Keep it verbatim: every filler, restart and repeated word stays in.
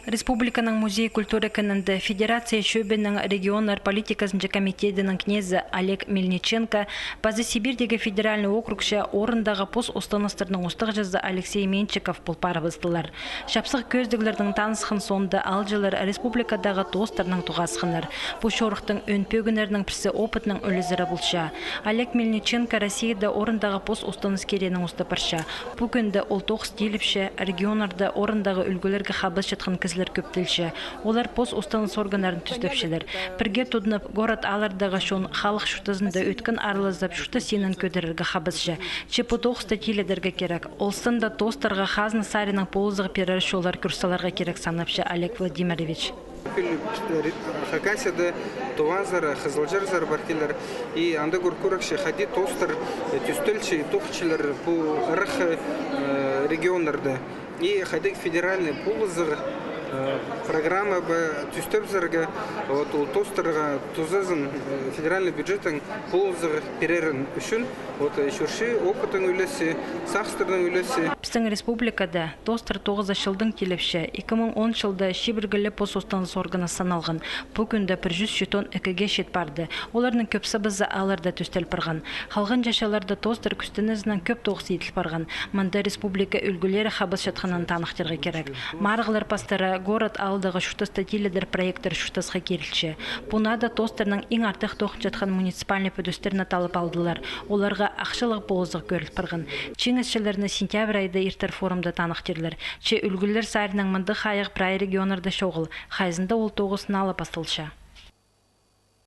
Республиканың музей культура кінінде Федерация Чӧбінің регионнар политиказынҷа комитедінің кнезі Олег Мельниченко паза Сибирьдегі федеральный округча орындағы пос устаныстарның устағҷызы Алексей Менчиков пол парыбыстылар. Чапсых кӧзідіглернең танысхан соонда аалҷылар республикадағы тоостарнаң тоғасханнар. Пу чорыхтың ӧӧн пӧгіннерінің пірсі опытның ӱлезері полча. Олег Мельниченко Россияда орындағы пос устаныс кирегінең устап парча. Пу кӱнде ол тоғыс тилепче, регионнарда орындағы ӱлгӱлерге хабысчатхан кізілер кӧп тілче. Олар пос устаныс органнарын тӱстепчелер. Пірге тудынып, город-ааллардағы чон халых чуртазында ӧткін аарлазып, чуртас синін кӧдірерге хабысча. Че пу тоғысты тилідерге кирек. Ол санда тоостарға хазна саринаң полызығ пирер чоллар кӱр саларға кирек, санапча Олег Владимирович. Піл, ре-, Хакасияда Туванзар, Хызылчарзар партиялар. И анда кӧр-, кӧрікче, хайди тоостар, э, тӱстелче, тоғынчалар пу ырах, э, регионнарда. И хайди федеральный полызығ, э, программа ба тӱстебізерге, вот, ол тоостарға тузазын, э, федеральный бюджеттең полызығ пирерін ӱчӱн, вот, э, чӧрче, опытын ӱлесче, сағыстарнаң ӱлесче. Пістің республикада тоостар тоғызы чылдаң тилепче. Ікі муң он чылда чибіргі ле пос устаныс органы саналған. Пу кӱнде пір чӱс читон ікіге чит парды. Оларның кӧбізі аалларда тӱстел парған. Халған чачаларда тоостар кӱстенізінең кӧп тоғыс иділ парған. Мында республика ӱлгӱлері хабысчатханын таныхтирға кирек. Марығлар пастыра город-аалдағы чуртасты тилідер проекттер чуртасха кирілче. Пу наада тоостарның иң артых тоғынчатхан муниципальный пӱдістерні таллап алдылар. Оларға ахчалығ полызығ кӧріл парған. Чиңісчілерні сентябрь айда иртер форумда таныхтирлар. Че ӱлгӱлер саринаң мындағ хайығ прай регионнарда чоғыл. Хайзында ол тоғыс наа ла пасталча.